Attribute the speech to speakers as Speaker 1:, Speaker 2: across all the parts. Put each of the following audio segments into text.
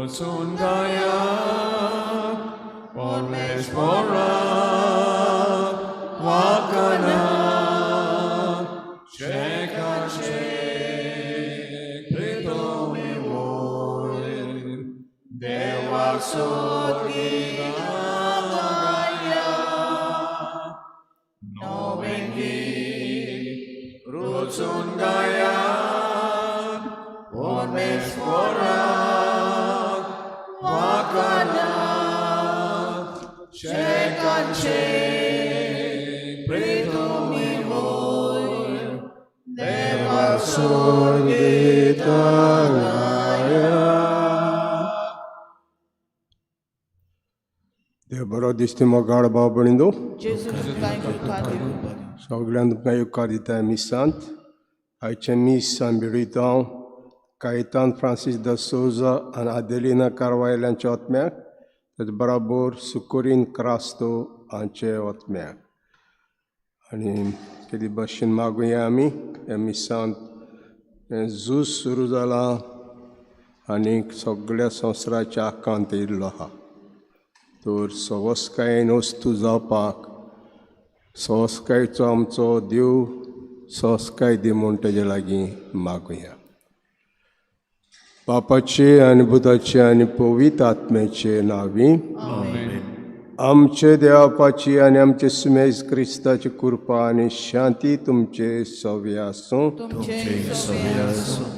Speaker 1: रुचून गाया परमेश्वरा वाकना शेकाचे प्रितोमी वयर देवाक सोदगितां गाया नवें गीत रुचून गाया परमेश्वरा वाकना शेकाचे प्रितोमी वयर देवाक सोदगितां गाया.
Speaker 2: देव बरो दिसता मोगाळ भाव भयणींनो.
Speaker 3: जेजू तुमकां उपकार दिवं.
Speaker 2: सगळ्यांक तुमकां येवकार दिता मिसांत. आयचें मीस आमी भेटयता कायतान फ्रांसीस the Souza आनी आदेलिना कारवायल हांच्या ओतम्याक, तेच बराबर सुकोरीन क्रास्तो हांचे ओतम्याक. आनी केदी भशेन मागुया आमी ह्या मिसांत हें झूज सुरू जालां आनी सगळ्या संवसाराच्या आकांत येयल्लो आहा, तर सवस्कायेन वस्तू जावपाक सवस्कायेचो आमचो देव सवस्काय दी म्हूण तेजे लागीं मागुया. बापाचे आनी पुताचे आनी पवित्र आत्म्याचे नांवी. आमचे देवापाची आनी आमचे सुमेज क्रिस्ताची कृपा आनी शांती तुमचे सवे आसूं.
Speaker 3: तुमचे सवे आसूं.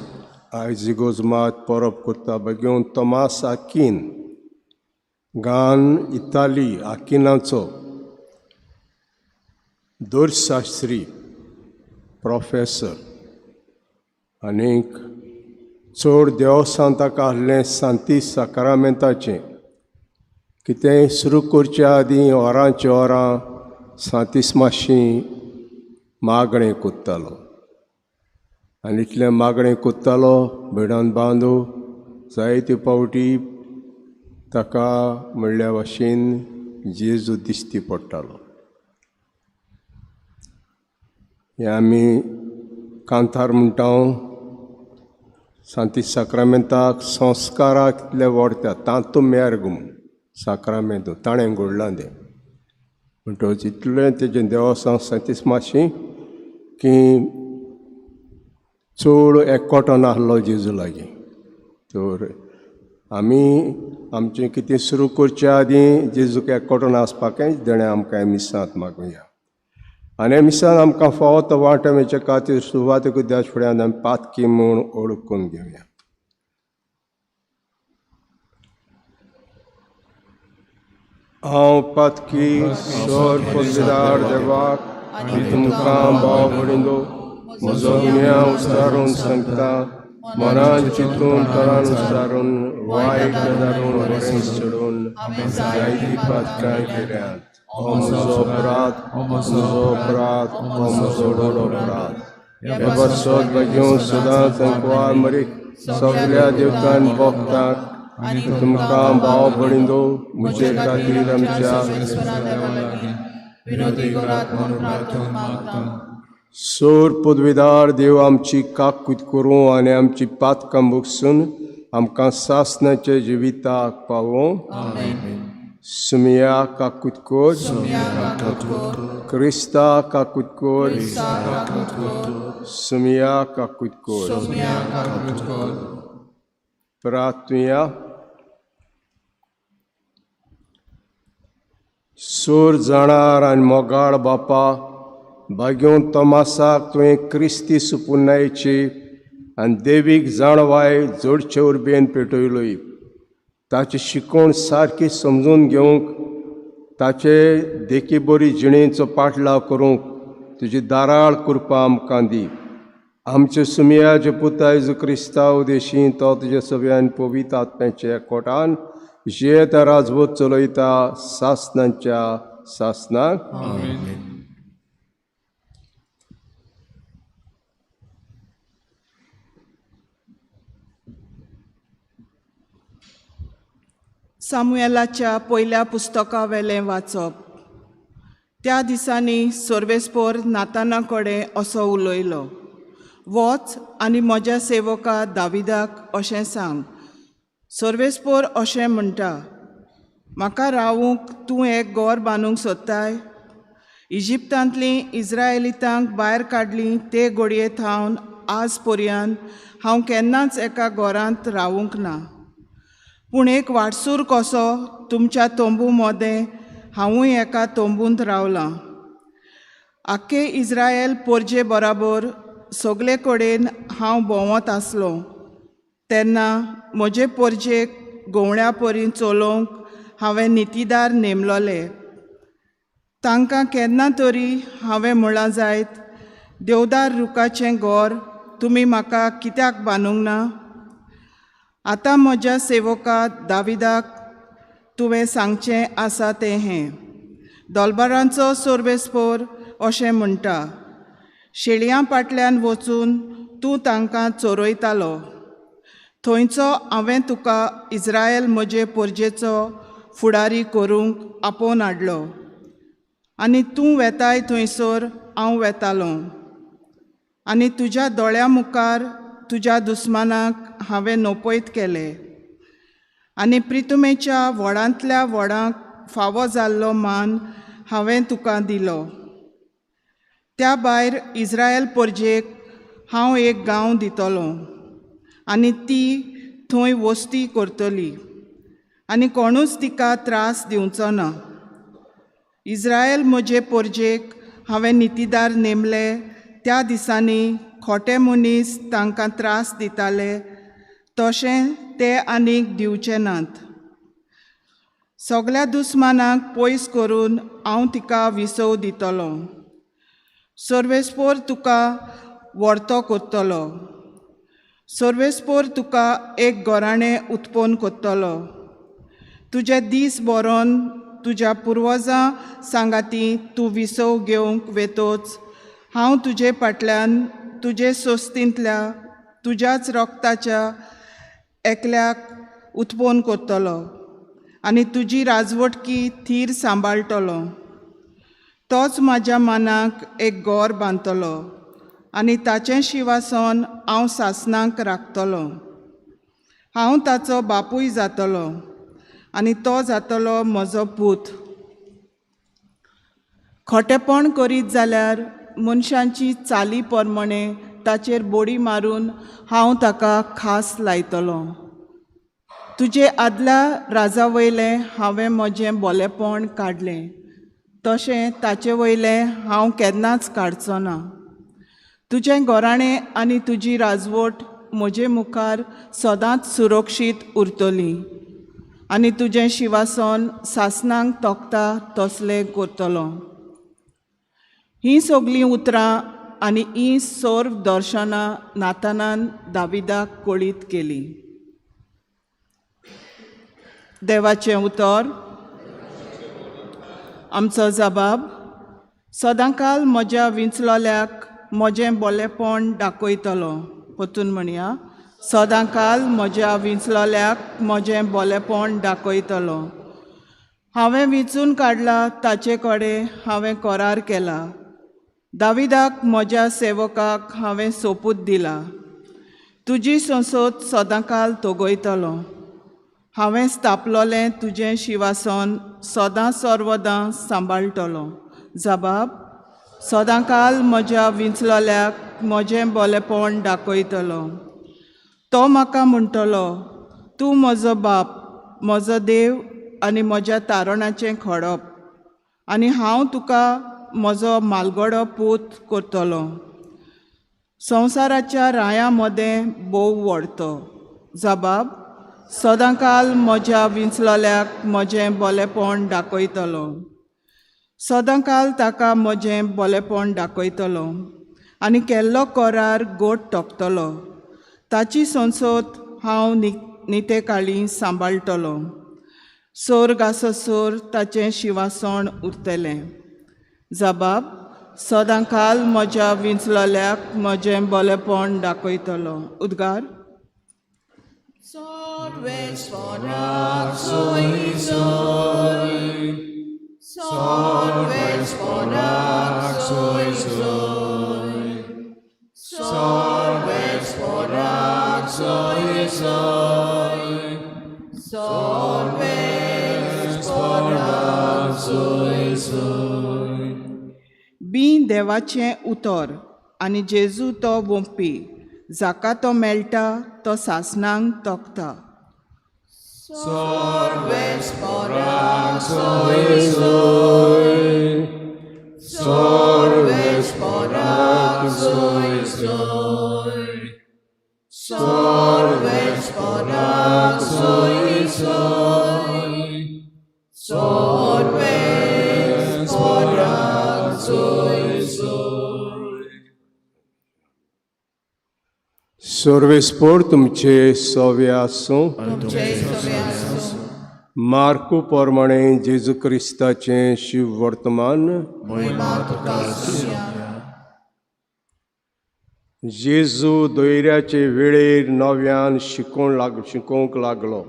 Speaker 2: आयज इगोज मात परब करता बघून तोमास आकीन गान इताली आकिनाचो दोरशास्त्री प्रोफेसर आनीक चड देवसान ताका आहलें सांती साक्रामेंताचें. कितेंय सुरू करच्या आदीं वरांची वरां सांतीस मातशी मागणें कोत्तालो आनी इतलें मागणें कोत्तालो भेडान बांदू जायते पावटी ताका म्हणल्या भाशेन जेजू दिश्टी पडटालो. हें आमी कांतार म्हणटा. सांती साक्रामेंताक संस्काराक कितले व्हरता तातूंत मेरगूम साक्रामेंत ताणें घडलां तें. म्हणटकच इतलें तेजें देवसांव सांतीस मातशी की चड एकवटो नासलो जेजू लागीं. तर आमी आमचें कितें सुरू करचे आदीं जेजूक एकवटून आसपाकय देणें आमकां मिसांत मागुया. आनी मिसान आमकां फावो तो वांटो मेळचे खातीर सुरवातेक देवाच्या फुड्यान आमी पातकी म्हूण ओळखून घेवया. हांव पातकी सर पदवीदार देवाक आनी तुमकां भाव भयणींनो म्हजो गुन्यांव उस्तारून सांगता. मनान चिंतून तरान उस्तारून वायट गजालून बरें सोडून जायती पातकां केल्यात. हो म्हजो अपराध, म्हजो अपराध, हो म्हजो व्हडलो अपराध. हे बसत घेवन सदांच अंकवार मरीक सगल्या देवतान भोगताक आनी तुमकां भाव भयणींनो म्हजे खातीर आमच्या
Speaker 3: विनोदी करात म्हणून प्रार्थना मागता.
Speaker 2: सोर पदवीदार देव आमची काकूत करूं आनी आमची पातकां भोगसून आमकां सासणाच्या जिविताक पावों. सुमिया काकूत कर, क्रिस्ता काकूत कर, सुमिया काकूत कर. प्रार्थुया. सोर जाणार आनी मोगाळ बापा, भाग्योन तोमासाक तुवें क्रिस्ती सुपुन्नायची आनी देवीक जाणवाय जोडचे उर्बेन पेटयलोय. ताची शिकवण सारकी समजून घेवंक, ताचे देखी बरी जिणेचो पाटलाव करूंक तुजी दाराळ कृपा आमकां दी. आमचे सुमयाचे पुता जेजू क्रिस्ता उदेशी तो तुज्या सगळ्यान पवित्र आत्म्याच्या एकवटान जियेता राजवट चलयता सासणाच्या सासणाक.
Speaker 3: सामुएलाच्या पयल्या पुस्तका वेलें वाचप. त्या दिसांनी सर्वेस्पोर नाताना कडेन असो उलयलो, वच आनी म्हज्या सेवका दाविदाक अशें सांग, सर्वेस्पोर अशें म्हणटा, म्हाका रावूंक तूं एक गोर बांदूंक सोदताय? इजिप्तांतलीं इज्रायलितांक भायर काडलीं ते घडये थावन आज पर्यंत हांव केन्नाच एका घरांत रावूंक ना, पूण एक वाटसूर कसो तुमच्या तंबू मोदें हांवूय एका तंबूंत रावलां. आख्खे इज्रायल पोरजे बराबर सगळे कडेन हांव भोंवत आसलो तेन्ना म्हजे पोरजेक गवळ्या परी चलोवंक हांवें नितीदार नेमलोले. तांकां केन्ना तरी हांवें म्हळां जायत, देवदार रुखाचें घोर तुमी म्हाका कित्याक बांदूंक ना? आतां म्हज्या सेवका दाविदाक तुवें सांगचें आसा तें हें, दोलबारांचो सोर्वेस्पोर अशें म्हणटा, शेळयां फाटल्यान वचून तूं तांकां चोरयतालो, थंयचो हांवें तुका इज्रायल म्हजे पोरजेचो फुडारी करूंक आपोवन हाडलो, आनी तूं वेताय थंयसर हांव वेतालो, आनी तुज्या दोळ्यां मुखार तुज्या दुस्मानाक हांवें नपयत केले, आनी प्रितुमेच्या व्हडांतल्या व्हडांक फावो जाल्लो मान हांवें तुका दिलो. त्या भायर इज्रायल पोरजेक हांव एक गांव दितलो, आनी ती थंय वस्ती करतली, आनी कोणूच तिका त्रास दिवचो ना. इज्रायल म्हजे पोरजेक हांवें नितीदार नेमले त्या दिसांनी खोटे मनीस तांकां त्रास दिताले तशें ते आनीक दिवचे नात. सगळ्या दुस्मानाक पयस करून हांव तिका विसव दितलो. सर्वेस्पोर तुका व्हरतो करतलो, सर्वेस्पोर तुका एक गोराणें उत्पन्न करतलो. तुजे दीस बरोवन तुज्या पुर्वजां सांगाती तूं विसव घेवंक वेतोच हांव तुजे फाटल्यान तुजे सोस्तींतल्या तुज्याच रोगताच्या एकल्याक उत्पन्न करतलो, आनी तुजी राजवटकी थीर सांबाळटलो. तोच म्हाज्या मनाक एक गोर बांदतलो, आनी ताचें शिवासन हांव सासणाक राखतलो. हांव ताचो बापूय जातलो, आनी तो जातलो म्हजो पूत. खोटेपण करीत जाल्यार मनशांची चाली प्रमाणे ताचेर बोडी मारून हांव ताका खास लायतलो. तुजे आदल्या राजा वयलें हांवें म्हजें बोलेपण काडलें, तशें ताचे वयलें हांव केन्नाच काडचो ना. तुजें गोराणें आनी तुजी राजवट म्हजे मुखार सदांच सुरक्षीत उरतली, आनी तुजें शिवासन सासणांक तोखता तसलें करतलो. हीं सगळीं उतरां आनी हीं सर्व दर्शनां नातानान दाविदाक कळीत केली. देवाचें उतर. आमचो जबाब. सदांकाल म्हज्या विंचलोल्याक म्हजें बोलेपण दाखयतलो. परतून म्हणया, सदांकाल म्हज्या विंचलोल्याक म्हजें बोलेपण दाखयतलो. हांवें विंचून काडला ताचे कडेन हांवें करार केला. दाविदाक म्हज्या सेवकाक हांवें सोपूत दिला. तुजी संसद सदांकाल तगयतलो. हांवें स्थापलोलें तुजें शिवासन सदां सर्वदां सांबाळटलो. जबाब. सदांकाल म्हज्या विंचलोल्याक म्हजें बोलेपण दाखयतलो. तो म्हाका म्हणटलो, तूं म्हजो बाप, म्हजो देव आनी म्हज्या तारणाचें खडप, आनी हांव तुका म्हजो मालगडो पूत करतलो. संवसाराच्या रायां मदें भोव व्हडतो. जबाब. सदांकाल म्हज्या विंचलोल्याक म्हजें बोलेपण दाखयतलो. सदांकाल ताका म्हजें बोलेपण दाखयतलो, आनी केल्लो करार गोड टोकतलो. ताची संसद हांव नितेकाळी सांबाळटलो. सोर्ग आससर ताचें शिवासण उरतलें. जबाब. सदांकाल म्हज्या विंचलोल्याक म्हजें बोलेपण दाखयतलो. उद्गार. बीं देवाचें उतर आनी जेजू तो वोंपी जाका तो मेळटा तो सासणांक तोखता.
Speaker 2: सर्वेस्पोर तुमचे सोवे आसूं. मार्कू प्रमाणे जेजू क्रिस्ताचें शिव वर्तमान. जेजू दोयऱ्याचे वेळेर नव्यान शिकोवंक लागलो,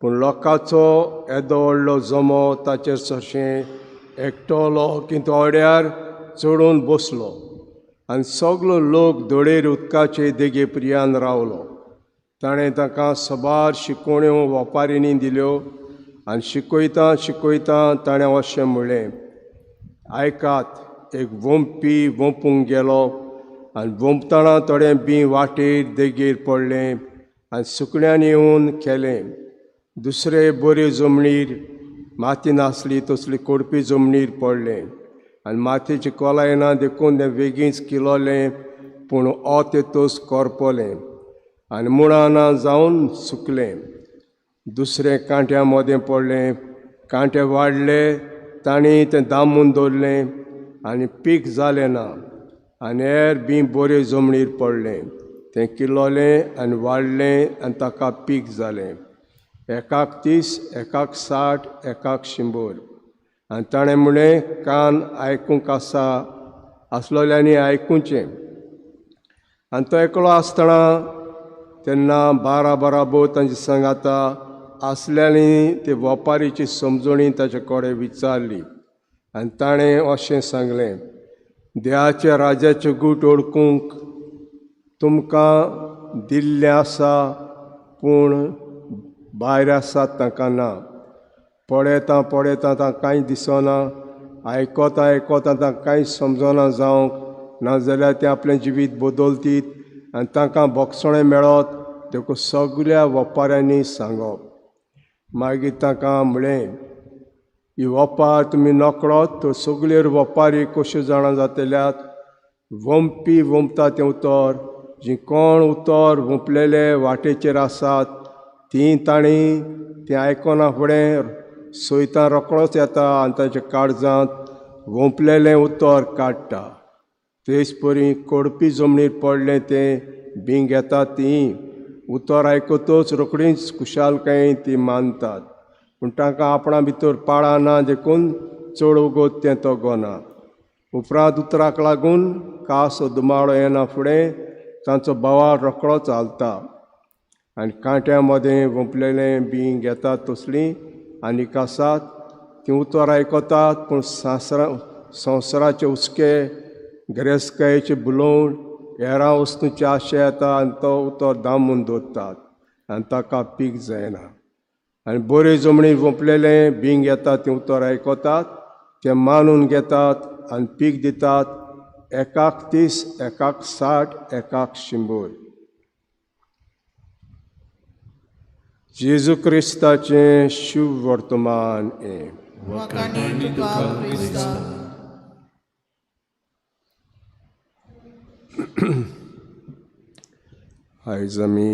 Speaker 2: पूण लोकांचो येदो व्हडलो जमो ताचेर सरशें एकटोलो की तो अड्यार चडून बसलो आनी सगलो लोक दोळेर उदकाचे देगे प्रियान रावलो. ताणें तांकां सबार शिकोवण्यो वपारींनी दिल्यो आनी शिकयता शिकयता ताणें अशें म्हणलें, आयकात, एक वोंपी वोंपूंक गेलो आनी वोंपतना थोडें बीं वाटेर देगेर पडलें आनी सुकण्यांनी येवन खेलें. दुसरे बरे जमनीर माती नासली तसली कोडपी जमनीर पडलें आनी मातयेची कोलाय ना देखून तें बेगीनच किलोलें, पूण ओत येतच करपलें आनी मुळां ना जावन सुकलें. दुसरें कांट्या मदें पडलें, कांटे वाडले, तांणी तें दामून दवरलें आनी पीक जालें ना. आनी हेर बीं बरे जमनीर पडलें, तें किलोलें आनी वाडलें आनी ताका पीक जालें, एकाक 30, एकाक 60, एकाक 100. आनी ताणें म्हणलें, कान आयकूंक आसा आसलोल्यांनी आयकुचें. आनी तो एकलो आसतना तेन्ना 12 बराबर तांचे सांगाता आसल्यांनी ते वपारीची समजणी ताचे कडेन विचारली आनी ताणें अशें सांगलें, देवाच्या राजाचे गूट ओळखूंक तुमकां दिल्लें आसा, पूण भायर आसात तांकां ना. पळयता पळयता तांकां कांय दिसना, आयकता आयकता तांकां कांय समजना जावंक नाजाल्यार ते आपलें जिवीत बदलतीत आनी तांकां बोगसणें मेळत देखून सगल्या वपाऱ्यांनी सांगप. मागीर तांकां म्हणलें, ही वपार तुमी नकळत तर सगल्यो वपारी कश्यो जाणा जातल्यात. वोंपी वोंपता तें उतर, जी कोण उतर वोंपलेले वाटेचेर आसात ती तांणी तें आयकना फुडें सोयतां रोकडोच येता आनी ताच्या काळजांत वोंपलेलें उतर काडटा. तेच परी कोडपी जमनीर पडलें तें बीं घेता ती उतर आयकतच रोकडीच खुशालकायेन ती मानतात, पूण तांकां आपणा भितर पाळां ना देखून चड उगोत तें तगना. उपरांत उतराक लागून कास दुमाळो येना फुडें तांचो बोवाळ रोकडो चलता आनी कांट्या मदें वोंपलेलें बीं घेतात तसलीं आनीक आसात तीं उतर आयकतात, पूण संवसाराचे हुस्के, गिरेस्तकायेचे बुलोवण, हेरां वस्तूंचे आशे येता आनी तो उतर दामून दवरतात आनी ताका पीक जायना. आनी बरे जमनीर वोंपलेलें बीं घेतात तें उतर आयकतात, तें मानून घेतात आनी पीक दितात, एकाक 30, एकाक 60, एकाक 100. जेजू क्रिस्ताचें शुभ वर्तमान हें. आयज आमी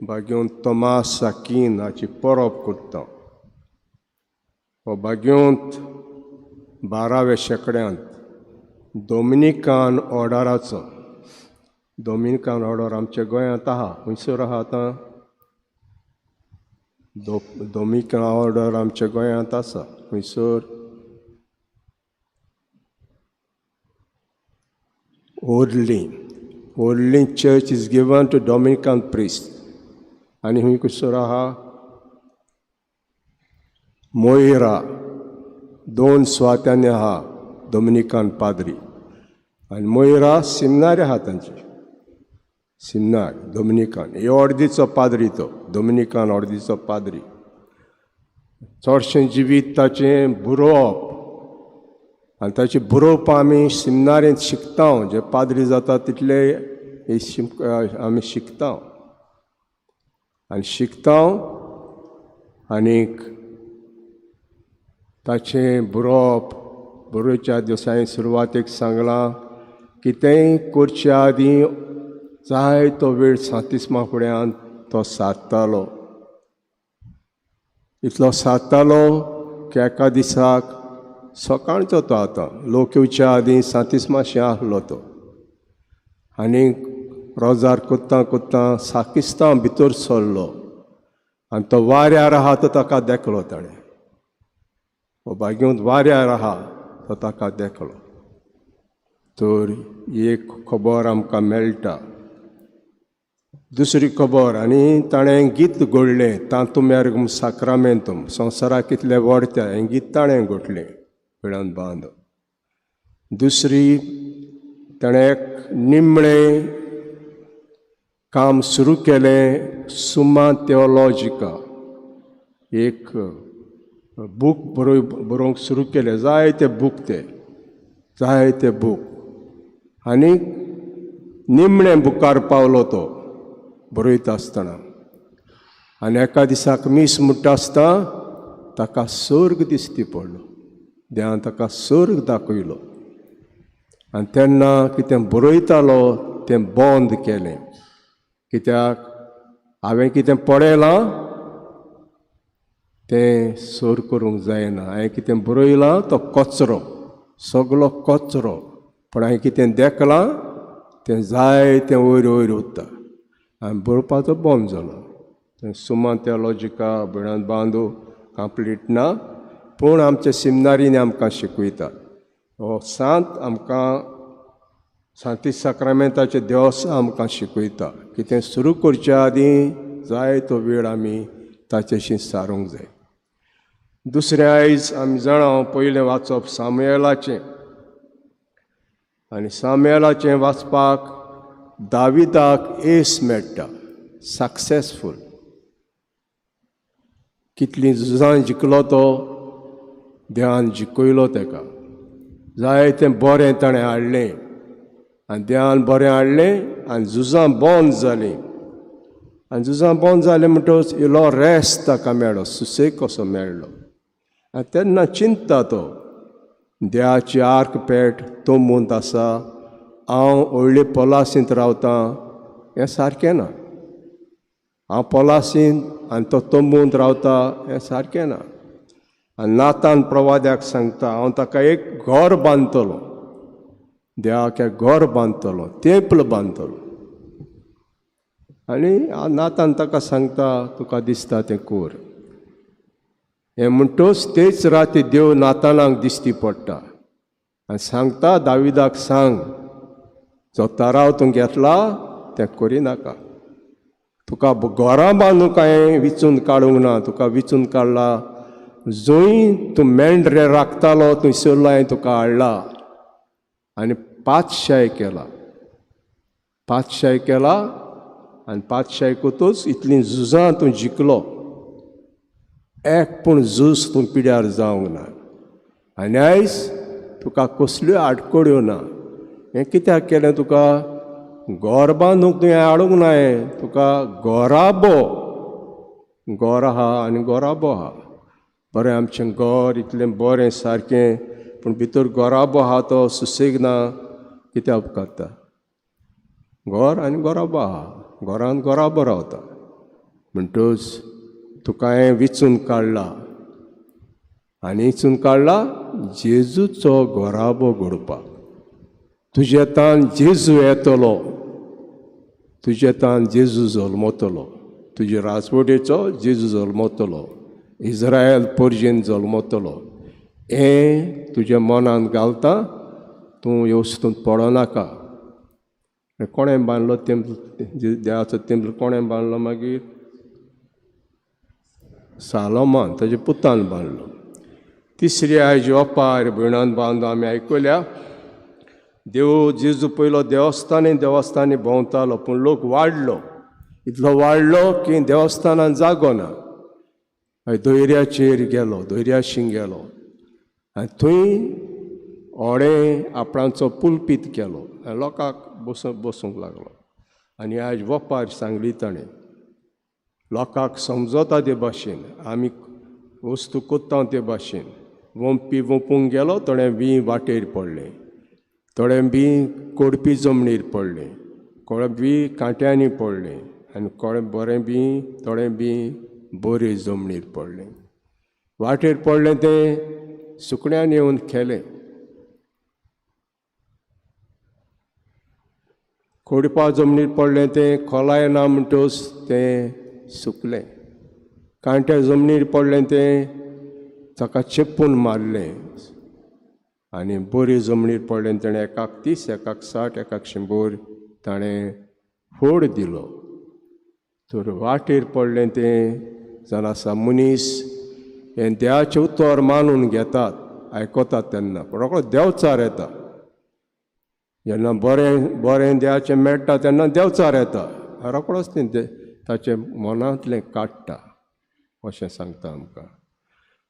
Speaker 2: भाग्योन तोमास आकीन हाची परब करता. हो भाग्योंत 12व्या शेंकड्यांत डोमिनिकान ऑर्डराचो, डोमिनिकान ऑर्डर आमच्या गोंयांत आहा, खंयसर आहा आतां डोमिनिकन ऑर्डर आमच्या गोंयांत आसा, खंयसर Orlim. Orlim church is given to Dominican priest. आनी खंय खंयसर आहा मोयरा, 2 सुवातांनी आहा डोमिनिकन पाद्री आनी मोयरा सिमनारी आहा तांची. सिमनार दोमिनिकान हे ऑर्दीचो पाद्री, तो दोमिनिकान ऑर्दीचो पाद्री. चडशें जिवीत ताचें बरोवप आनी ताचें बरोवप आमी सिमनारेंत शिकता. जे पाद्री जाता तितले आमी शिकता आनी शिकता. आनीक ताचें बरोवप बरोवच्या दिसांनी सुरवातेक सांगलां, कितेंय करच्या आदीं जायतो वेळ सांतिस्मा फुड्यान तो सादतालो. इतलो सादतालो की एका दिसाक सकाळचो तो आतां लोक येवच्या आदीं सांतिस्माशें आहलो तो आनी रोजार कोत्तां कोत्तां साकिस्तांव भितर सरलो आनी तो वाऱ्यार आहा तो ताका देखलो ताणें. हो बागेंत वाऱ्यार आहा तो ताका देखलो. तर एक खबर आमकां मेळटा. दुसरी खबर, आनी ताणें गीत घडलें तातूंत एर्गम साक्रामेंतूम, संवसाराक कितलें व्हडता हें गीत ताणें घडलें वेळान बांद. दुसरी, ताणें एक निमणें काम सुरू केलें, सुमा तेओलॉजिका एक बूक बरोवंक सुरू केलें. जायते बूक ते, जायते बूक. आनी निमणें बुकार पावलो तो बरयता आसतना. आनी एका दिसाक मीस म्हणटा आसतना ताका सर्ग दिसती पडलो, देवान ताका सर्ग दाखयलो. आनी तेन्ना कितें बरयतालो तें बंद केलें, कित्याक हांवें कितें पळयलां तें सर करूंक जायना. हांवें कितें बरयलां तो कचरो, सगलो कचरो, पूण हांवें कितें देखलां तें जाय तें वयर वयर उत्ता. आनी बरोवपाचो बंद जालो. तें सुमा तेओलॉजिका भयणान बांदू कंप्लीट ना, पूण आमच्या सिमनारींनी आमकां शिकयता. हो सांत आमकां सांती साक्रामेंताचे देवस आमकां शिकयता, कितें सुरू करच्या आदीं जाय तो वेळ आमी ताचेशी सारूंक जाय. दुसरें, आयज आमी जाणा पयलें वाचप सामुएलाचें. आनी सामुएलाचें वाचपाक दाविदाक येस मेळटा, सक्सेसफूल. कितलीं झुजां जिखलो तो, देवान जिखयलो ताका. जायतें बरें ताणें हाडलें आनी देवान बरें हाडलें आनी झुजां बंद जालीं. आनी झुजां बंद जालीं म्हणटकच इल्लो रेस्ट ताका मेळ्ळो, सुसेग कसो मेळ्ळो. आनी तेन्ना चिंतता तो, देवाची आर्क पेट तंबूंत आसा, हांव व्हडले पोलासींत रावतां, हें सारकें ना. हांव पोलासींत आनी तो तंबूंत रावता, हें सारकें ना. आनी नातान प्रवाद्याक सांगता, हांव ताका एक घर बांदतलो, देवाक एक घर बांदतलो, तेंपल बांदतलो. आनी नातान ताका सांगता, तुका दिसता तें कोर. हें म्हणटच तेच राती देव नातानाक दिसती पडटा आनी सांगता, दाविदाक सांग, जो ताराव तूं घेतला तें करिनाका. तुका घरां बांदूंक हांवें विचून काडूंक ना, तुका विचून काडला जंय तूं मेंढरे राखतालो थंयसरलो हांवें तुका हाडला आनी पातशाय केला, पातशाय केला. आनी पातशाय करतच इतलीं झुजां तूं जिखलो, एक पूण झूज तूं पिड्यार जावंक ना. आनी आयज तुका कसल्यो आडकड्यो ना. हें कित्याक केलें? तुका घर बांदूंक तुवें हाडूंक ना, हें तुका घराबो, घर आहा आनी घराबो आहा. बरें आमचें घर इतलें बरें सारकें, पूण भितर घराबो आहा तो सुसेग ना, कित्याक उपकारता? घर आनी घराबो आहा, घरान घराबो रावता. म्हणटच तुका हांवें विचून काडला आनी विचून काडला जेजूचो घराबो घडोवपाक. तुजे तान जेजू येतलो, तुजे तान जेजू जल्मतलो, तुजे राजवटेचो जेजू जल्मतलो, इस्रायल परजेन जल्मतलो. हें तुज्या मनान घालता, तूं येवस्तूंत पडनाका. कोणें बांदलो तेंपल? देवाचो तेंपल कोणें बांदलो? मागीर सालोमान ताच्या पुतान बांदलो. तिसरी आयज ओपार भयणान बांदो आमी आयकुल्या, देव जेजू पयलो देवस्थानी देवस्थानी भोंवतालो, पूण लोक वाडलो, इतलो वाडलो की देवस्थानान जागो ना. मागीर दोयऱ्याचेर गेलो, दोयऱ्याशी गेलो आनी थंय ओडें आपणाचो पुलपीत केलो आनी लोकांक बसूंक लागलो. आनी आयज वपार सांगली ताणें, लोकांक समजता ते भाशेन, आमी वस्तू कोत्ता ते भाशेन. वंपी वोंपूंक गेलो, थोडें बीं वाटेर पडलें, थोडें बीं कोडपी जमनीर पडलें, कोळें बीं कांट्यांनी पडलें आनी कोळें बरें बीं थोडें बीं बरें जमनीर पडलें. वाटेर पडलें तें सुकण्यान येवन खेलें. कोडपा जमनीर पडलें तें खोलाय ना म्हणटच तें सुकलें. कांट्या जमनीर पडलें तें ताका चेपून मारलें आनी बरी जमनीर पडलें ताणें एकाक 30, एकाक 60, एकाक 100 ताणें फोड दिलो. तर वाटेर पडलें तें जावन आसा मनीस हें देवाचें उतर मानून घेतात, आयकतात तेन्ना रोकडो देंवचार येता. जेन्ना बरें बरें देवाचें मेळटा तेन्ना देंवचार येता, रोकडोच तें ताचें मनांतलें काडटा अशें सांगता आमकां.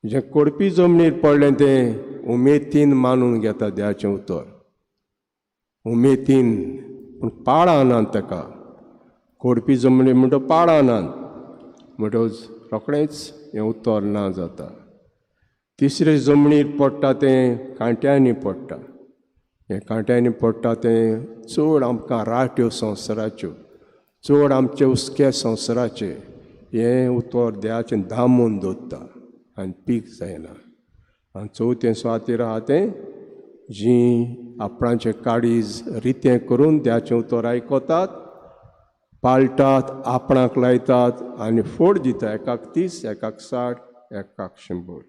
Speaker 2: जें कोडपी जमनीर पडलें तें उमेदीन मानून घेता देवाचें उतर, उमेदीन, पूण पाळां नात ताका. कोडपी जमनीर म्हणटा पाळां नात, म्हणटच रोखडेंच हें उतर ना जाता. तिसरे जमनीर पडटा तें कांट्यांनी पडटा. हें कांट्यांनी पडटा तें चड आमकां राट्यो संवसाराच्यो, चड आमचे हुस्के संवसाराचे हें उतर देवाचें दामून दवरता आनी पीक जायना. आनी चवथें सुवातेर आहा तें जीं आपणाचें काळीज रितें करून देवाचें उतर आयकतात, पाळटात, आपणाक लायतात आनी फोड दिता, एकाक 30, एकाक 60, एकाक 100.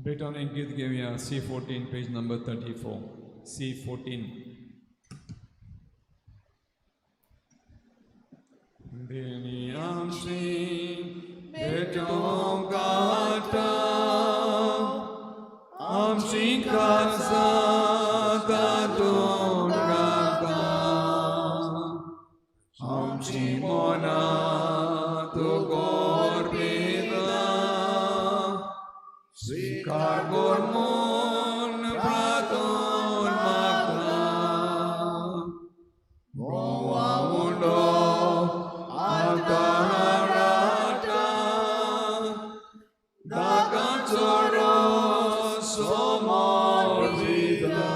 Speaker 1: Returning गीत घेवया C14 page number 34. C14. देणी आमची भेटोवंक आतां आमची काळजां तातूंत घालता, आमची मनां तुका अर्पिता, स्वीकार कर म्हूण प्रार्थन मागता. गोवा उंडो आल्ताराटा दागाचो रोस समोर दिता,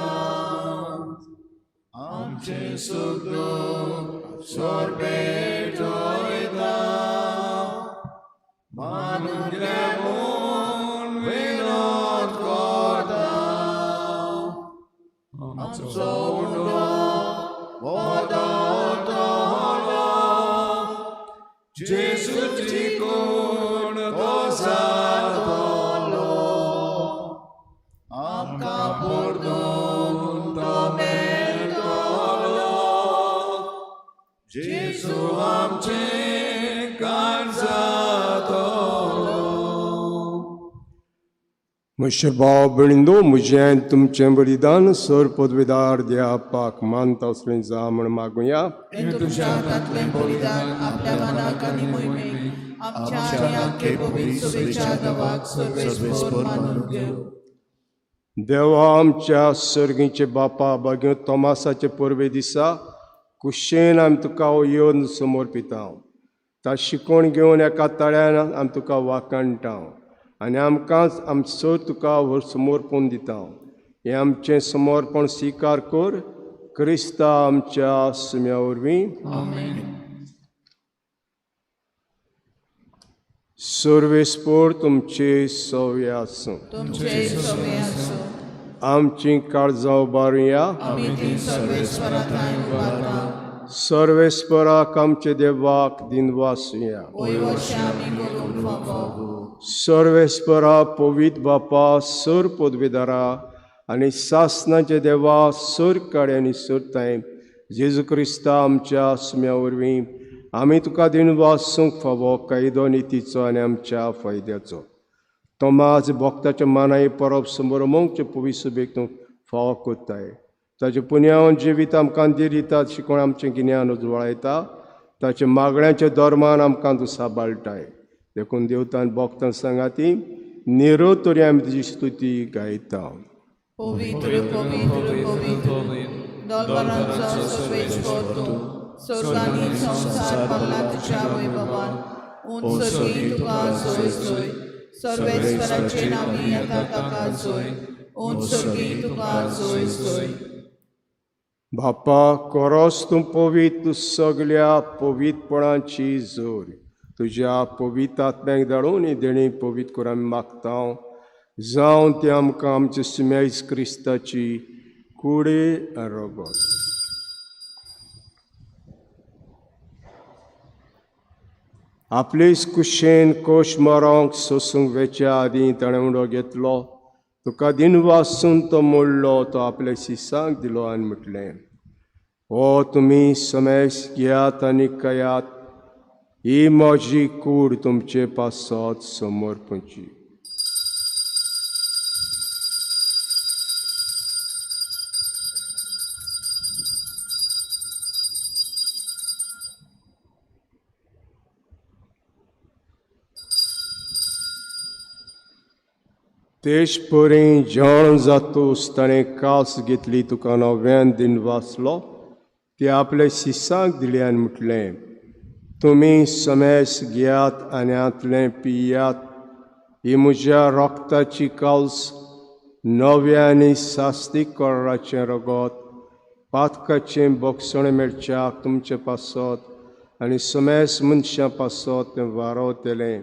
Speaker 1: आमचें सुख दूख सोरपेटयता, मानून घे म्हूण विनोद करता. आमचो उंडो वदतलो, जेजूची कोण तो जातलो, आमकां परतून तो मेळटलो, जेजू आमचें काळजातलो.
Speaker 2: म्हजे भाव भयणींनो, म्हजें तुमचें बलिदान सर पदवेदार देवाक मानता असलें जा म्हूण मागुया.
Speaker 3: हें तुमच्या हातांतलें बलिदान आपल्या मनाक आनी मोहिमेक आमच्या आनी आख्खे पवित्र सभेच्या देवाक सर्वेस्पर मानून घेवं.
Speaker 2: देवा आमच्या सर्गीचे बापा, बाग्यो तोमासाचे परबे दिसा कुशेन आमी तुका येवन समर्पिता. ता शिकोवन घेवन एका तळ्यान आमी तुका वाखाणटा आनी आमकांच आमचो तुका समर्पण दिता. हें आमचें समर्पण स्विकार कर क्रिस्ता आमच्या सुम्या वरवीं. सर्वेस्पर तुमचे सव्य आसूं.
Speaker 3: तुमचे सवे आसूं.
Speaker 2: आमची काळजां उबारुया.
Speaker 3: आमी ती सर्वेस्परा थंय उबारता.
Speaker 2: सर्वेस्पराक आमचे देवाक दिनवासुया.
Speaker 3: वय वर्षां आमी करूंक फावो.
Speaker 2: सर्वेस्परा पवित्र बापा, सर पदवेदारा आनी सासनाचे देवा, सर काडे आनी सर तांय जेजू क्रिस्ता आमच्या सुम्या वरवीं आमी तुका दिनवासूंक फावो कायदो नितीचो आनी आमच्या फायद्याचो। तोमाज भक्ताच्या मानाय परब समोर पवित्र तूं फावो कोत्ताय। ताचें पुन्यावन जिवीत आमकां दिता, शिकोण आमचें गिन्यान उजवाळायता, ताचे मागण्याच्या धर्मान आमकां तूं साबाळटाय। देखून देवतान भक्तान सांगाती निरो तरी आमी तुजी स्तुती गायता।
Speaker 4: पवित्र पवित्र पवित्र दोलबरांचो सर्वेस्पर तूं, स्वर्गांनी संवसार भरला तुज्या वैभवान। उंच सर्गी तुका जोय जोय, सर्वेस्पराचे नांवी येता ताका जोय, उंच सर्गी तुका जोय जोय।
Speaker 2: बापा कोरोस तूं पवित्र सगल्या पवित्रपणाची जोर, तुज्या पवित्र आत्म्याक धाडून ही देणी पवित्र कर आमी मागता, जावन ती आमकां आमच्या सुमेज क्रिस्ताची कुडी आनी रगत। आपलेच कुशेन कोश मरोंक सोसूंक वेच्या आदीं ताणें उडो घेतलो, तुका दिनवासून तो मोडलो, तो आपल्या शिसांक दिलो आनी म्हटलें, हो तुमी समेस घेयात आनी कयात, ही म्हजी कूड तुमचे पासत समर्पणची। तेश परी जाण जातूस ताणें कास घेतली, तुका नव्यान दिन वाचलो, ते आपल्या शिसांक दिले आनी म्हटलें, तुमी समेस घेयात आनी हांतलें पियात, ही म्हज्या रक्ताची काल्स, नव्या आनी सास्तीक कराचें रगत, पातकाचें बक्षण मेळच्याक तुमचे पासत आनी समेस मनशां पासत तें वारवतलें,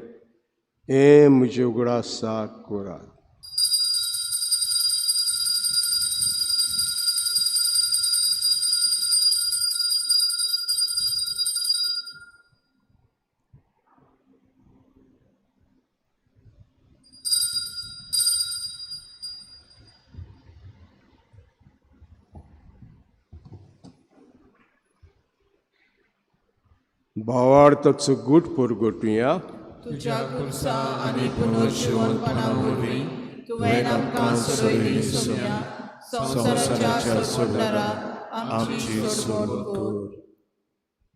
Speaker 2: हें म्हजे उगडासाक करात। भावार्थाचो गूट पुरगोटुया।
Speaker 4: तुज्या खुर्सा आनी पुनर्जिवनपणा वरवीं तुवें आमकां सोडयली सोम्या, संवसाराच्या सोडणारा आमची सोडवण कर।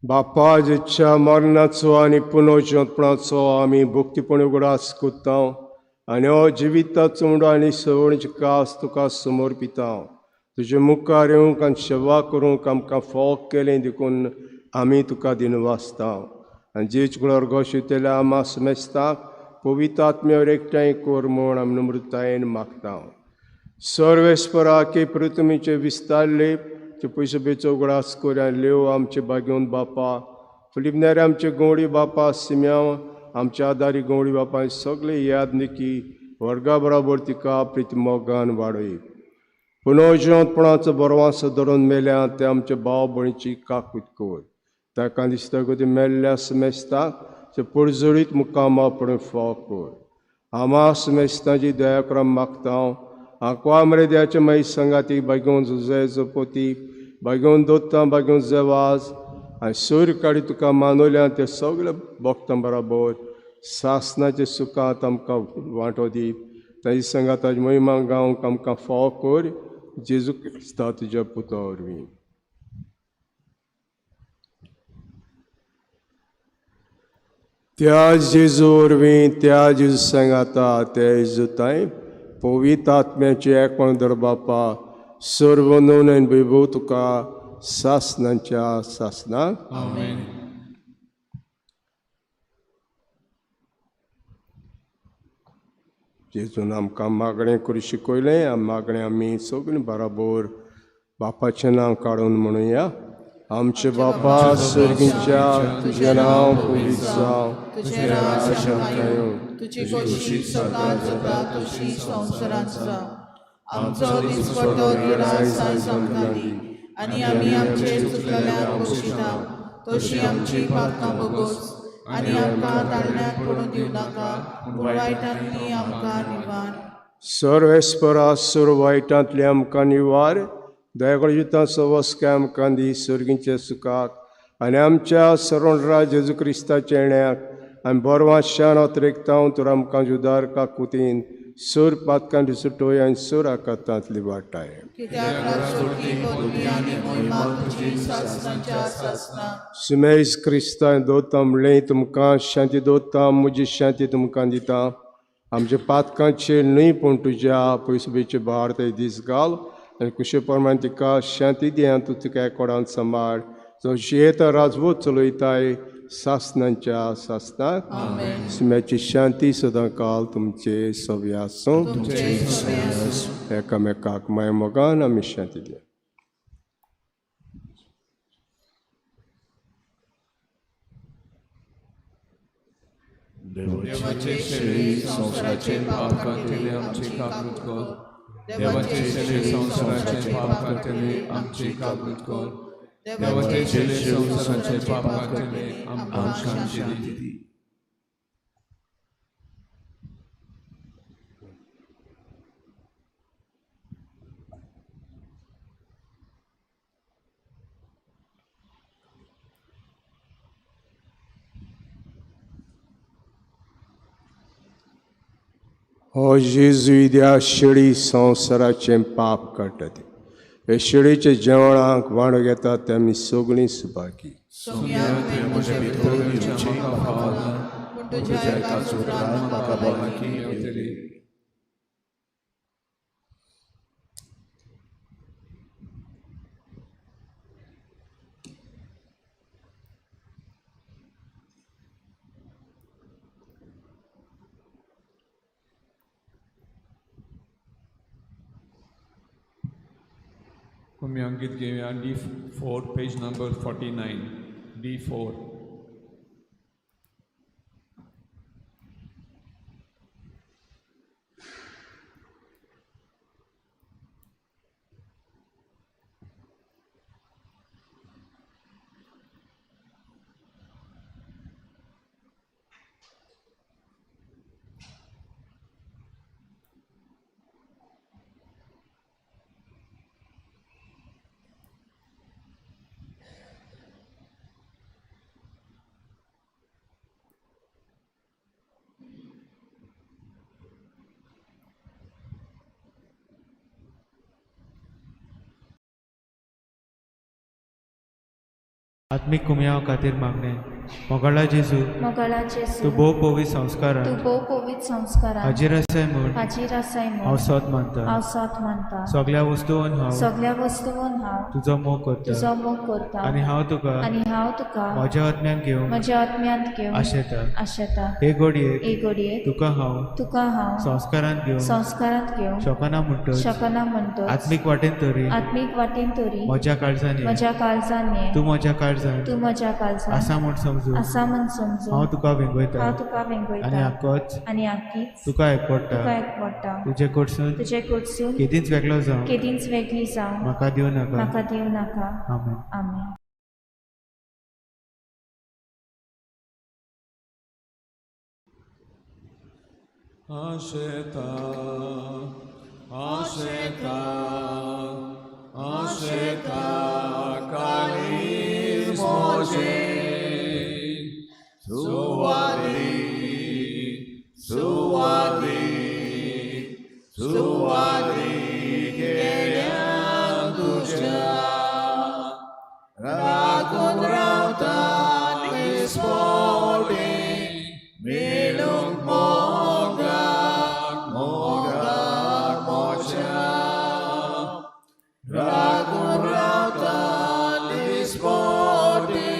Speaker 2: बापा जेच्या मरणाचो आनी पुनर्जिवनपणाचो आमी भक्तीपण उगडास कोत्ता आनी हो जिविताचो उंडो आनी सवणीची कास तुका समर्पिता। तुजे मुखार येवंक आनी सेवा करूंक आमकां फोग केलें देखून आमी तुका दिनवासता। आनी जेच कुळार गोशितल्या आमा समेस्ताक पवित्र आत्म्यावर एकठांय कर म्हूण आमी नम्रतायेन मागता। सर्वेस्पराके पृथ्वीचे विस्तारले ते पयसो उगडास कर आनी लेव आमचे बागेवन बापा, फिलिपनेर आमचे गवळी बापा, सिम्यांव आमच्या आदारी गवळी बापा, सगळे याद निकी वर्गा बराबर तिका प्रिती मोगान वाडय। पुनर्जिवंतपणाचो बरवासो धरून मेल्या ते आमच्या भाव भयणीची काकूत कर, ताका दिसता गती मेल्ल्या समेस्ताक ते परजळीत मुकामा पडून फाव कर। आमा समेस्तांची दया करून मागता। आंकवा मरे देवाचे मागीर सांगाती बागेवन जुजे जपोती, बागेवन दोत्ता, बागेवन जेवाज आनी सूर काडी तुका मानवल्या ते सगळे भक्तां बराबर सासनाचे सुखांत आमकां वांटो दी। ताजी सांगात महिमा गावंक आमकां फाव कर, जेजू क्रिस्ता तुज्या पुता वरवीं। त्या जेजू वरवीं, त्या जेजू सांगाता, त्या जेजू तांय पवित्र आत्म्याचें एकपण धर बापा, सर्व नून आनी वैभव तुका सासनाच्या सासनाक।
Speaker 1: आमेन।
Speaker 2: जेजून आमकां मागणें करूं शिकयलें, मागणें आमी सगळीं बराबर बापाचें नांव काडून म्हणुया। आमचे बापा सर्गीच्या, तुजें नांव पवित्र जावं,
Speaker 4: तुजें राज्य आमकां येवं, तुजी खोशी स्वर्गांत जाता तशी संवसारांत जावं। आमचो दिसपट्टो गिरास आयज आमकां दी, आनी आमी आमचे चुकलेल्यांक बक्षिता तशी आमची पातकां भोगोस, आनी आमकां ताळण्यांत पडून दिवं नाका, पूण वायटांतली आमकां निवार।
Speaker 2: सर्वेस्परा सर्व वायटांतली आमकां निवार, दयाकळ जिता सवस्काय आमकां दी, सर्गींच्या सुखाक आनी आमच्या सरोणरा जेजू क्रिस्ताच्या येण्याक आनी बरवा शान अतरेकतांव तर आमकां जुदार काकुतीन सोर पातकां सुटोय आनी सोर आकातांतली वाटाय.
Speaker 4: कित्याक राजवटी पदवी आनी मोहिमा तुजी सासणाच्या सासणाक.
Speaker 2: सुमेज क्रिस्तां दोता म्हणलें तुमकां शांती दोता, म्हजी शांती तुमकां दिता. आमच्या पातकांचेर न्हय पूण तुज्या पयसुबेचे भार ते दीस घाल आनी कुशे प्रमाण तिका शांती दी आनी तूं तिका एकोडान सांबाळ, जो जियेता राजवत चलयताय सासणांच्या सासणाक. सुम्याची शांती सदां काल तुमचे सव्या आसूं. एकामेकाक माय मोगान आमी शांती दिया.
Speaker 1: देवाचे शेळी संवसाराचे पाप काडटले आमची काकूत कर. देवाचे शेळी संवसाराचे पाप काडटले आमची काकूत कर. देवाचे शेळी संवसाराचे पाप काडटले आमकां शांती दी.
Speaker 2: हो जेजू त्या शेळी संवसाराचें पाप काडटा ते हे शेळीच्या जेवणाक वांडो घेतात ते आमी सगळीं सुभागी.
Speaker 4: सोम्या तुवें म्हजे
Speaker 1: भितर येवचें म्हाका फावना,
Speaker 4: पूण तुज्या एका उतरान म्हाका
Speaker 1: भलायकी मेवतली. आमी अंगीत घेवया D4 page number 49 D4.
Speaker 5: आत्मीक कुमयाव खातीर मागणें. मोगाळा जेजू,
Speaker 6: मोगाळा जेजू,
Speaker 5: तूं भोव पवित्र संस्कारान
Speaker 6: तूं भोव पवित्र संस्कारान
Speaker 5: हाजीर आसाय म्हूण
Speaker 6: हाजीर आसाय
Speaker 5: हांव
Speaker 6: म्हूण
Speaker 5: सोद मानता.
Speaker 6: हांव सोद मानता.
Speaker 5: सगळ्या वस्तून हांव
Speaker 6: सगळ्या वस्तून हांव
Speaker 5: तुजो मोग करता
Speaker 6: तुजो मोग करता
Speaker 5: आनी हांव तुका
Speaker 6: आनी हांव तुका
Speaker 5: म्हज्या आत्म्यान घेवंक
Speaker 6: म्हज्या आत्म्यांत घेवंक
Speaker 5: आशेता.
Speaker 6: आशेता.
Speaker 5: हे घडयेक
Speaker 6: हे घडयेक
Speaker 5: तुका हांव
Speaker 6: तुका हांव
Speaker 5: संस्कारांत घेवंक
Speaker 6: संस्कारांत घेवंक
Speaker 5: शकना म्हणटच
Speaker 6: शकना म्हणटच
Speaker 5: आत्मीक वाटेन तरी
Speaker 6: आत्मीक वाटेन तरी
Speaker 5: म्हज्या काळजान ये.
Speaker 6: म्हज्या काळजान ये.
Speaker 5: तूं म्हज्या काळजान
Speaker 6: तूं म्हज्या काळजान
Speaker 5: आसा म्हूण समजून
Speaker 6: आसा म्हूण समजून
Speaker 5: हांव तुका वेंगयता
Speaker 6: हांव तुका
Speaker 5: आनी
Speaker 6: वेंगयता
Speaker 5: आकोच
Speaker 6: आनी आकीच
Speaker 5: तुका एकवडटा.
Speaker 6: तुका एकवडटा.
Speaker 5: तुजे कडसून
Speaker 6: तुजे कडसून
Speaker 5: केदींच वेगळो जावं
Speaker 6: केदींच वेगळी जावं
Speaker 5: म्हाका दिवं नाका.
Speaker 6: म्हाका दिवं नाका.
Speaker 5: आमेन.
Speaker 6: आमेन.
Speaker 1: आशेता आशेता आशेता काळीज म्हजें सुवादी सुवादी सुवादी केल्या तुज्या राखून रावता निस्पोटी मेळूंक मोगाक मोगाक म्हज्या राखून रावता निस्पोटी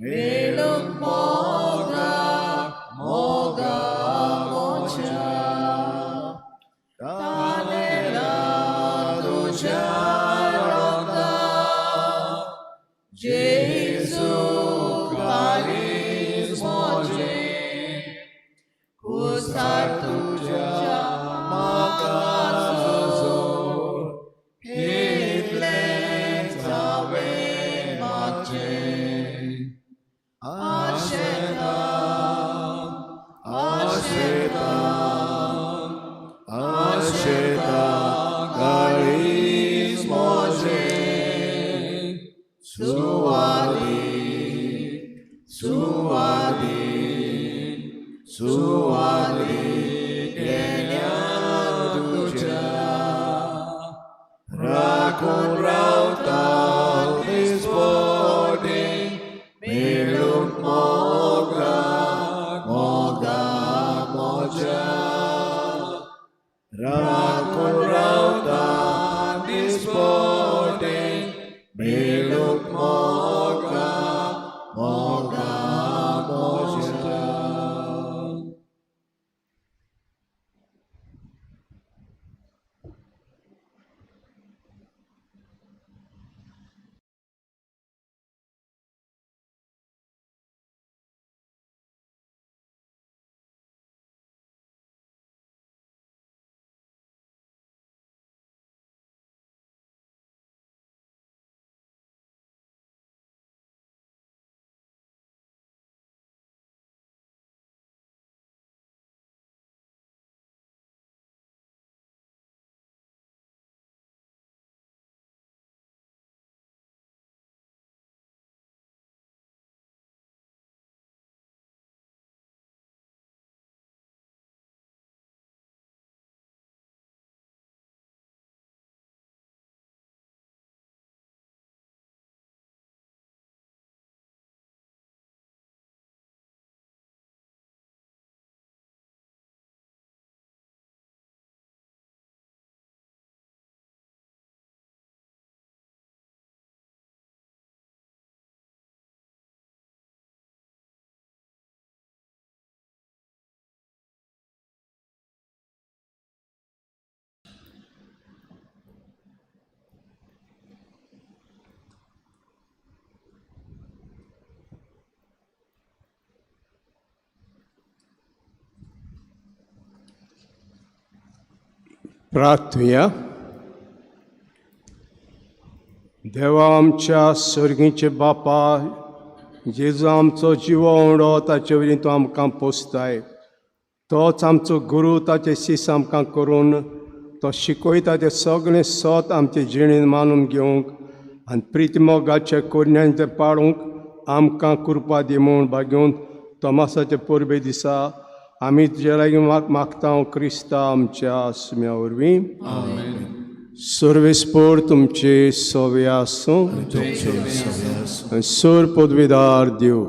Speaker 1: मेळूंक मोगाक मोगाक म्हज्या तानेला तुज्या रोगता जेजू काळीज म्हजें कुसार तुज्या म्हाका जोड हे सुवादीन केल्या तुज्या राखून रावता दिसपटी मेळूंक मोगा मोगा म्हज्या राखून रावता दिसपटी मेळूंक मोगा मोगा म्हज्या.
Speaker 2: प्रार्थुया. देवा आमच्या सर्गीचे बापा, जेजू आमचो जिवो उंडो, ताचे वरवीं तूं आमकां पोसताय. तोच आमचो गुरू, ताचे शीस आमकां करून तो शिकयता तें सगळें सत आमचे जिणेन मानून घेवंक आनी प्रिती मोगाचे कोरण्यान तें पाळूंक आमकां कृपा दी म्हूण भागेवन तोमासाचे परबे दिसा आमी तुजे लागीं मागता क्रिस्ता आमच्या आसम्या वरवीं. सर्वेस्पोर तुमचे सवे आसूं. सोर पदवीदार देव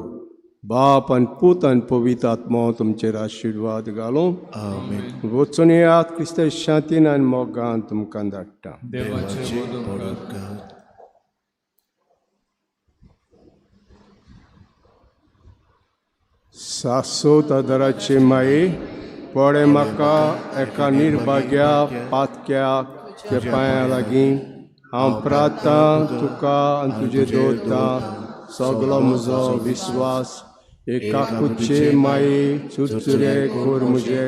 Speaker 2: बाप आनी पूत आनी पवित्र आत्मो तुमचेर आशिर्वाद घालूं. वचून येयात, क्रिस्त शांतीन आनी मोगान तुमकां धाडटा.
Speaker 1: देवाचे व्हड उपकार.
Speaker 2: सासोत आदाराचे माये, पळे म्हाका एका निर्भाग्या पातक्याक तुज्या पांयां लागीं हांव प्रार्थना तुका आनी तुजे दवरतां सगलो म्हजो विस्वास. एका कुच्चे माये, चुरचुरे कोर म्हजे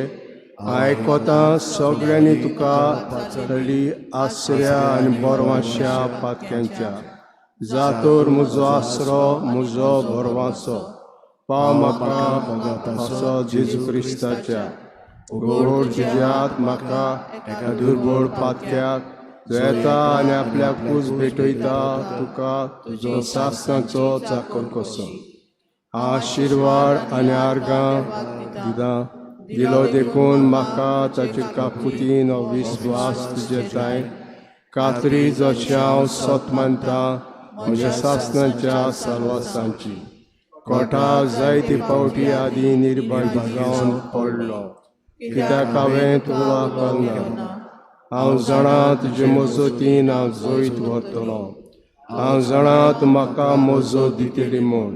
Speaker 2: आयकोता सगळ्यांनी तुका तली आसऱ्या आनी बोरवांश्या पातक्यांच्या. जातोर म्हजो आसरो, म्हजो भरवांसो, पाव म्हाका असो जेजू क्रिस्ताच्या. गोड तुज्यात म्हाका एका दुर्बळ पातक्याक जो येता आनी आपल्याक कूस भेटयता तुका तुजो सासणाचो चाकर कसो. आशिर्वाद आनी आर्गां दिदा दिलो देखून म्हाका ताचे काकुतीन हो विस्वास तुजे ताय कात्री जशें हांव सत मानता म्हज्या सासणाच्या साल्वासांची. कोठा जायते पावटी आदी निर्बंध जावन पडलो, कित्याक हांवें तुला कळना. हांव जाणा तुजे मजतीन हांव जैत व्हरतलो. हांव जाणा तूं म्हाका मजत दितली म्हूण.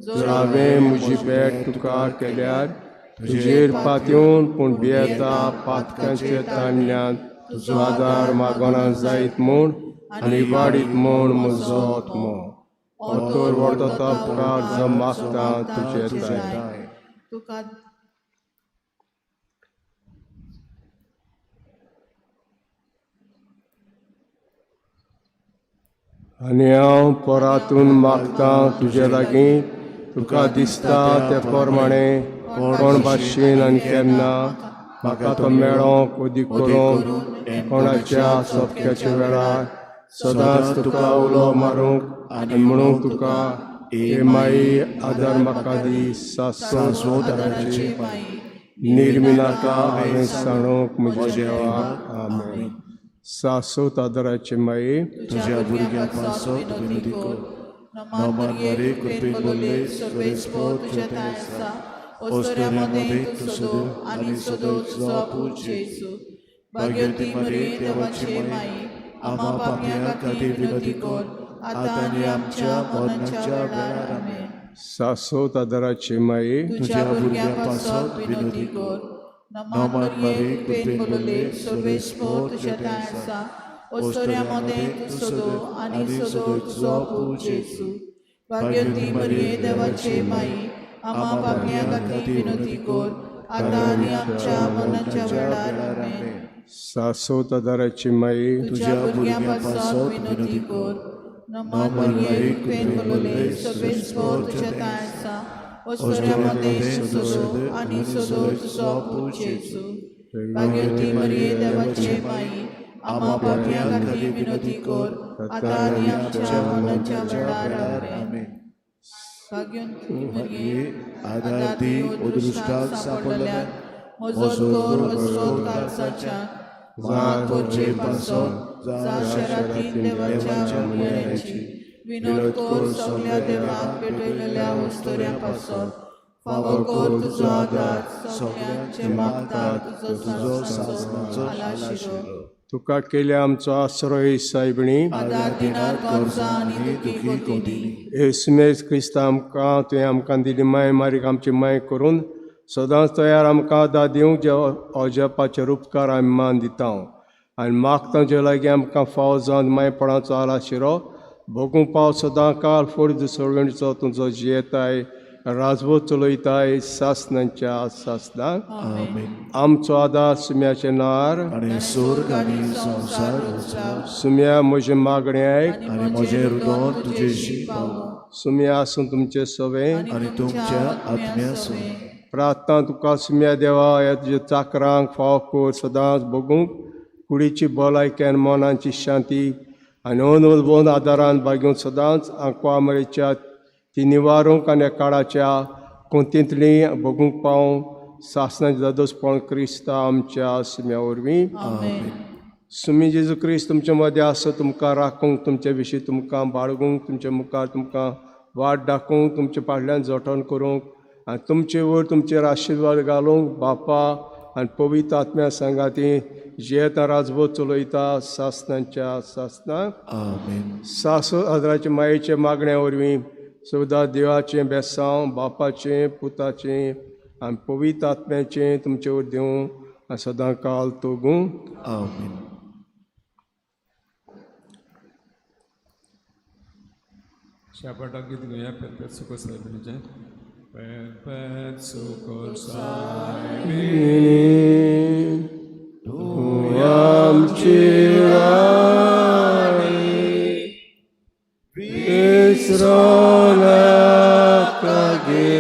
Speaker 2: जर हांवें म्हजी भेट तुका केल्यार तुजेर पातयेवन पूण भियेता पातकांचे ताणल्यान तुजो आदार मागोना जायत म्हूण आनी वाडीत म्हूण म्हजो आत्मो. तर व्हडतो उपकार जो मागता तुजे ताय.
Speaker 4: तुका
Speaker 2: आनी हांव परातून मागता तुजे लागीं तुका दिसता ते प्रमाणे कोण भाशेन आनी केन्ना म्हाका तो मेळोंक उदीक करूंक कोणाच्या सोपक्याच्या वेळार सदांच तुका उलो मारूंक आनी म्हणूंक तुका, हे माई आदार म्हाका दी. सासो
Speaker 4: माई.
Speaker 2: निर्मिनाका हांवें सांडूंक म्हज्या देवाक. आमेन. सासोत आदराचे माये,
Speaker 7: तुझ्या भुरग्यां पासत विनोदी कर. नॉमान मरे कृपेन बोल्ले सर्वेस्पोर तुज्या थंय आसा, ओस्तोऱ्या मदें तूं सदो आनी सदो तुजो पूत जेजू. भाग्यवती मरे देवाची माई, आम्हा पापयां खातीर विनोदी कर, आतां आनी आमच्या मरणाच्या वेळार. आमेन.
Speaker 2: सासोत आदराचे माये,
Speaker 7: तुझ्या भुरग्यां पासत विनोदी कर. नॉमान मरे कृपेन बोल्ले सर्वेस्पोर तुज्या थंय आसा, ओस्तोऱ्या मदें तूं सदो आनी सदो तुजो पूत जेजू. भाग्यवती मरिये देवाचे माई, आम्हा पापयां खातीर विनोदी कर, आतां आनी आमच्या मरणाच्या वेळार. आमेन.
Speaker 2: सासोत आदराचे माये,
Speaker 7: तुझ्या भुरग्यां पासत विनोदी कर.
Speaker 4: नॉमान मरिये कृपेन बोल्ले सर्वेस्पोर तुज्या थंय आसा, ओस्तोऱ्या मदें तूं सदो आनी सदो तुजो पूत जेजू. भाग्यवती मरिये देवाचे माई, आम्हा पापयां खातीर विनोदी कर, आतां आनी आमच्या मरणाच्या वेळार. आमेन. भाग्यवती मरिये,
Speaker 7: आधार दी अदृश्टाक सांपडल्यान,
Speaker 4: मजत कर अस्रोत काळजाच्या मातोचे पासत, जा शरातीन देवाच्या मुन्याची विनोद कर सगल्या देवाक पेटयलेल्या वस्तुऱ्या पासत, फावो कर तुजो आदार सगल्यांचे मागता तुजो सासणाचो आलाशिरो.
Speaker 2: तुका केल्या आमचो आश्रय सायबिणी,
Speaker 4: आदार दिनार गरजा आनी दुखी गोतीनी.
Speaker 2: येसुमेज क्रिस्ता आमकां तुवें आमकां दिली माय मारीक आमची माय करून सदांच तयार आमकां आदार दिवंक जे अजापाचे उपकार आमी मान दिता आनी मागता जे लागीं आमकां फावो जावन मायपणाचो आलाशिरो भोगूंक पाव सदां काल फोड दुसरणीचो तुजो जियेताय राजवत चलयताय सासनांच्या सासनां.
Speaker 7: आमेन.
Speaker 2: आमचो आदार सुम्याचे नार
Speaker 7: आनी स्वर्ग आनी संवसार रचला.
Speaker 2: सुम्या म्हजें मागणें आयक
Speaker 7: आनी म्हजें हृदय तुजेशी पावो.
Speaker 2: सुम्या आसूं तुमचें सवें
Speaker 7: आनी तुमच्या आत्म्या सवें.
Speaker 2: प्रार्थना तुका सुम्या देवा ह्या तुज्या चाकरांक फावो कर सदांच भोगूंक कुडीची भलायकी आनी मनाची शांती आनी अनउलबोन आदारान बागेवन सदांच आंकवा मरेच्या ती निवारूंक आनी काळाच्या कोंतींतली भोगूंक पावूं सासणाचें दादोसपण क्रिस्ता आमच्या सुम्या वरवीं.
Speaker 4: आमेन.
Speaker 2: सुमी जेजू क्रिस्त तुमचे मदें आसा तुमकां राखूंक तुमचे विशीं तुमकां बाळगूंक तुमचे मुखार तुमकां वाट दाखोवंक तुमचे फाटल्यान जतन करूंक आनी तुमचे वयर तुमचेर आशिर्वाद घालूंक बापा आनी पवित्र आत्म्या सांगाती जियेता राजवत चलयता सासनांच्या सासनां.
Speaker 7: आमेन.
Speaker 2: सासू आदराचे मायेचे मागण्या वरवीं सदां देवाचें बेसांव बापाचें पुताचें आनी पवित्र आत्म्याचें तुमचे वयर दिवं आनी सदां काल तोगूं.
Speaker 7: आमेन.
Speaker 1: शेपाटाक गीत घेवया पेरपेत सुको सायबिणीचें. पेरपेत सुको सायबीण,
Speaker 2: तूं आमची राणी, विसरूं नाका गे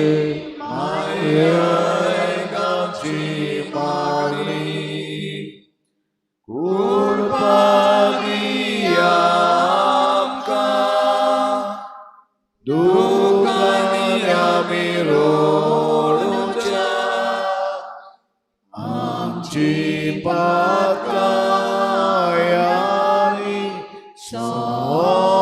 Speaker 7: आमची मागणी कृपा दिया आमकां, दुखांनी आमी रडुच्या, आमची पातकां आनी सोमेस्ताची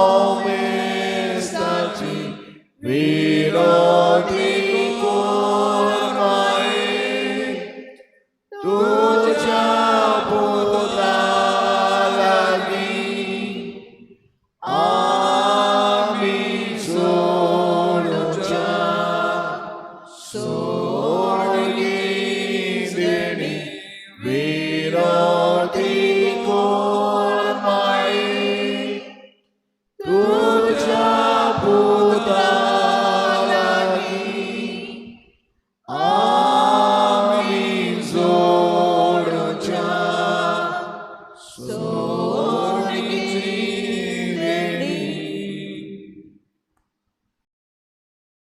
Speaker 7: विनोदी कर माई, तुझ्या पुता लागीं.